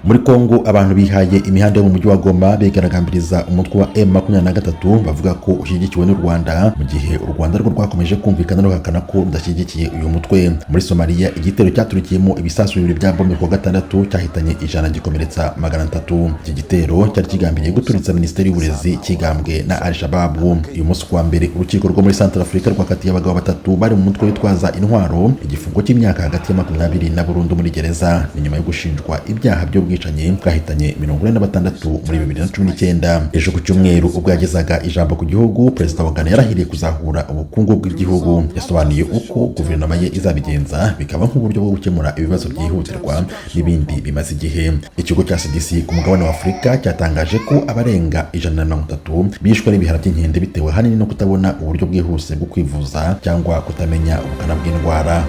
Muri Kongo, abantu bihaye imihanda yo mu mujyi wa Goma bigaragambiriza umutwe wa M23 bavuga ko ushyigikiwe n'u Rwanda, mu gihe u Rwanda rwo rwakomeje kumvikana ruhakana ko rudashyigikiye uyu mutwe. Muri Somalia, igitero cyaturikiyemo ibisasu bibiri bya bombe kuwa gatandatu cyahitanye 100, gikomeretsa 300. Iki gitero cyari kigambiriye guturitsa minisiteri y'uburezi, kigambwe na Al Shabab. Uyu munsi kuwa mbere, urukiko rwo muri Central Africa rwakatiye abagabo batatu bari mu mutwe witwaza intwaro igifungo cy'imyaka hagati ya 20 na burundu muri gereza. Ni nyuma yo gushinjwa ibyaha by'ubwicanyi bwahitanye 46 muri 2019. Ejo ku cyumweru, ubwo yagezaga ijambo ku gihugu, perezida wa Ghana yarahiriye kuzahura ubukungu bw'igihugu. Yasobanuye uko guverinoma ye izabigenza, bikaba nk'uburyo bwo gukemura ibibazo byihutirwa n'ibindi bimaze igihe. Ikigo cya CDC ku mugabane wa Afurika cyatangaje ko abarenga 130 bishwe n'ibihara by'inkende, bitewe ahanini no kutabona uburyo bwihuse bwo kwivuza cyangwa kutamenya ubukana bw'indwara.